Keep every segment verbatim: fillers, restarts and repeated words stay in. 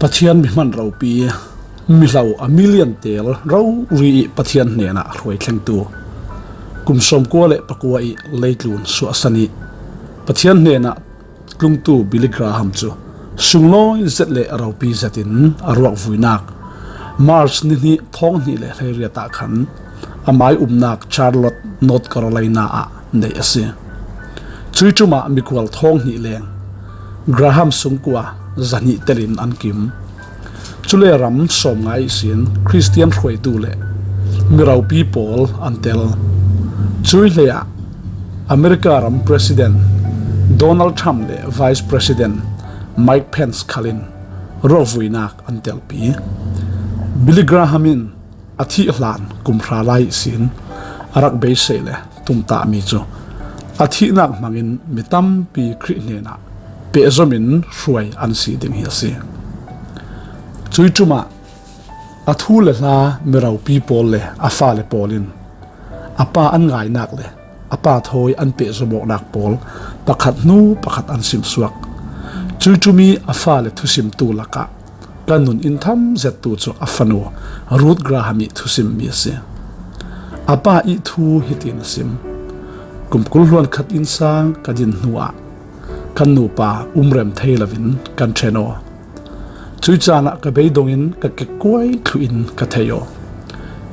Pathian mi hman ropi, mi hlo a million tel rori i Pathian hnenah hruai thlengtu, kum sawmkua le pakua i leitlun suahsan i Pathian hnenah tlungtu Billy Graham cu sunglawi zet le ropi zetin a ruak vuinak March ni hnih thawng hnih le hleiriat ah khan amai umnak Charlotte, North Carolina ah neih a si. Cui ṭumah mikual thawng hnih leng Graham sungkua zahnih telin an kim. Cule ram sawmnga ihsin Khristian hruaitu le miropi pawl an tel. Cui hlei ah America ram President Donald Trump le Vice President Mike Pence khalin ruakvuinak an telpi. Billy Graham in a thih hlan kum hra lai ihsin a rak beisei le tumtahmi cu a thihnak hmangin mi tampi Khrih hnenah pehzom in hruai an si ding hi a si. Cui ṭumah a thu le hla miropi pawl le a fale pawl in a pa an ngainak le a pa thawi an pehzom awknak pawl pakhat hnu pakhat an simsuak. Cui ṭum i a fale thusimtu lakah ka nun in tham zettu cu a fanu Ruth Graham i thusimmi a si. A pa i thu hitin a sim: Kum kul hluan khat innsang ka din hnuah kan nupa umrem thei loin kan ṭhen aw. Cui caan ah ka beidong in ka kekkuai thluh in ka thei aw.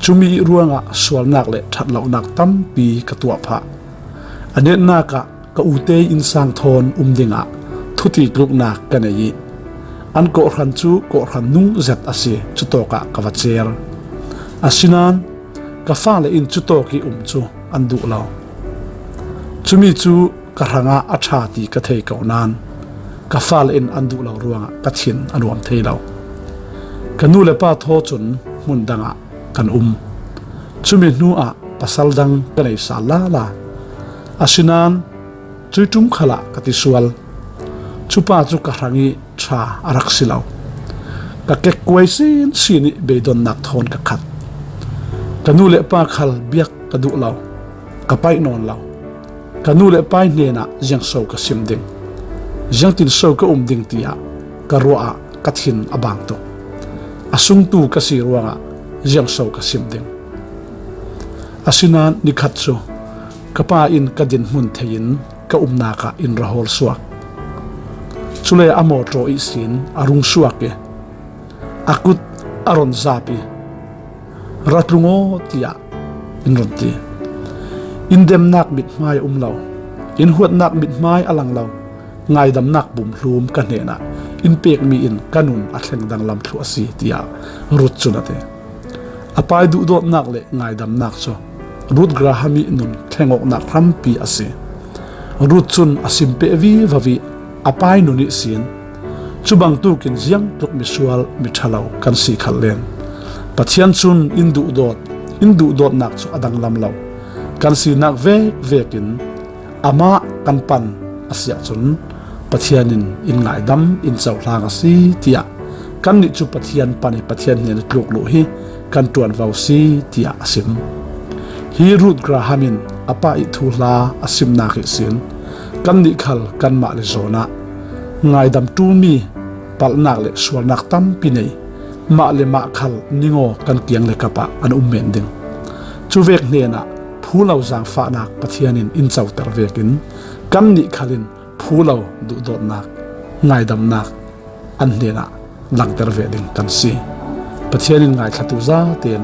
Cumi i ruangah sualnak le ṭhatlonak tampi ka tuah phah. A netnak ah ka ute innsang thawn um dingah thuti tluknak ka nei i an kawhhran cu kawhhran nung zet a si, cutawkah ka va cer. Asinain ka fale in cutawk i um cu an duh lo. Cumi cu ka hrangah a ṭha ti ka thei ko nain ka fale in an duh lo ruangah ka thin a nuam thei lo. Ka nu le pa thaw cun hmun dangah kan um. Cumi hnuah pasal dang ka nei sal lala. Asinain cui ṭum khalah ka ti sual. Cupa cu ka hrang i ṭha a rak si lo. Ka kekkuai sinsin i beidonnak thawn ka khat. Ka nu le pa khal biak ka duh lo, ka paih nawn lo. Ka nu le pa hnenah ziangso ka sim ding, ziangtinso ka um ding tiah ka ruah ah ka thin a bang tuk. A sungtu ka si ruangah ziangso ka sim ding. Asinain nikhat cu ka pa in ka dinhmun thei in ka umnak ah in ra hawl suak. Cule a mawṭaw ihsin a rung suak i a kut a ron zap i, "Ra tlung aw," tiah in run ti. In demnak mithmai a um lo, in huatnak mithmai a lang lo, ngaidamnak bumhlum ka hnenah in pekmi in ka nun a thleng danglam thluh a si, tiah Ruth cun a ti. A pai duhdawtnak le ngaidamnak cu Ruth Graham i nun thlengawknak hrampi a si. Ruth cun a sim peh vivo i a pai nun ihsin, cubangtuk in ziangtluk misual miṭhalo kan si khal len, Pathian cun in duhdawt, in duhdawtnak cu a danglam lo kan sinak vekvek in amah kan pan a si ahcun, Pathian in in ngaidam in cohlang a si, tiah kannih cu Pathian pan i Pathian hnen i tluk luh hi kan ṭuanvo si, tiah a sim. Hi Ruth Graham in a pa i thuhla a simnak ihsin kannih khal kanmah le zawn ah ngaidam ṭulmi palhnak le sualnak tampi nei, mah le mah khal ningaw kan kiang le kap ah an um men ding. Cuvek hnenah phu lo zaangfahnak Pathian in in coter vekin kannih khal in phu lo duhdawtnak, ngaidamnak an hnenah langter ve ding kan si. Pathian in ngaithlatu zaten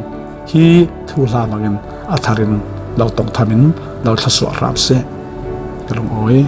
hi thuhla hmangin a thar in lo tongtham in lo thlasuah hram seh. Ka lungawi.